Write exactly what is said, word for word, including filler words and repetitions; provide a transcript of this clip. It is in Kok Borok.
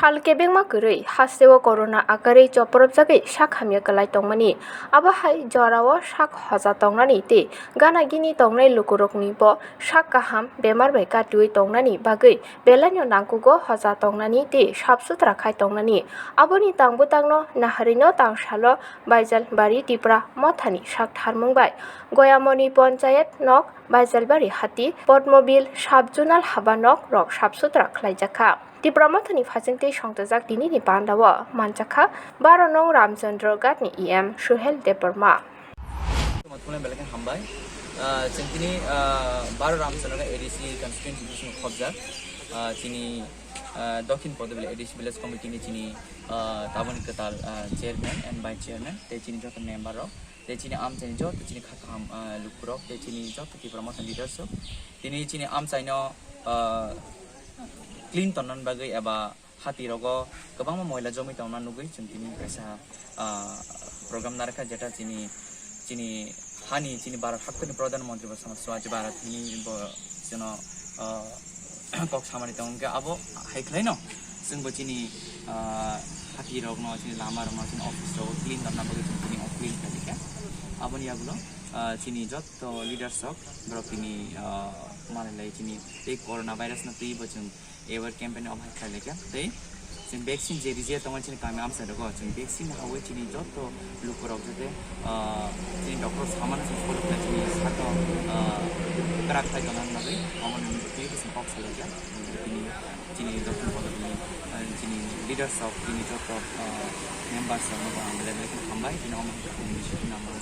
Sal kebengma kwrwi hasteo corona akarwi chopropjagwi sak hamya kwlai tongmani. Abo hai jorao sak hoja tongnani tei gana gini tongnai lukurokni bo sak kaham bemar bai katiwi tongnani bagwi belaino nangkugo hoja tongnani tei sap sutra khai tongnani. Aboni tang bwtangno naharwino tang salo Baijalbari Tipra Mothani sak tharmung bai Goyamoni Ponchayat nok Baijalbari hati Potmobil Sub Zonal haba nok rok sap sutra khlaijakha. Tipra Mothani phasing tei songchajak tinini pandao manjakha baro nong Ramchandra Ghatni E M Suhel Debbarma. Tuma thumlai belai khe hambai. Ah, chwng tini, ah, baro Ramchandra A D C constituency bising khobjak. Ah, chini, ah, Dokhin Podobili A D C village committee ni chini, ah, taboni kwtal, ah, chairman and vice chairman tei chini joto member rok tei chini amchaini joto chini kha kaham, ah, lukurok tei chini joto Tipra Motha leaders rok tini chini amchaino, ah, clean tonnani bagwi eba hati rogo kwbangma moila jomwi tongna nugwi chwng tini kaisa, ah, program narwkha, jeta chini, chini hani, chini Bharat haktorni Pradhan Mantri bo sama Swachh Bharat hini bo chwngno, ah, kok samani tongo, hwnkhe abo hai khwlaino chwngbo chini, ah, hati rokno, chini lama rokno, chini office rogo clean tongna bagwi chwng tini o clean khlaikha. Aboni yagulo, ah, chini jotto leaders rok borok tini, ah, manwi lai chini tei corona virus no twibo chwng aware campaign omo hai khlai laikha tei chwng vaccine je rwjak tongo chini kami amchai rogo, chwng vaccine hawi chini jotto lukurok jate, ah, chini doctor samano chwng follow khlai chini sakno, ah, kwrak khai tongna bagwi omo nini twibo chwng kok salaikha. Chini, chini joto ni, ah, chini leaders rok, chini jotto, ah, members rokno bo ang belai belai kheno hambai, chini omo hai khe community nangma.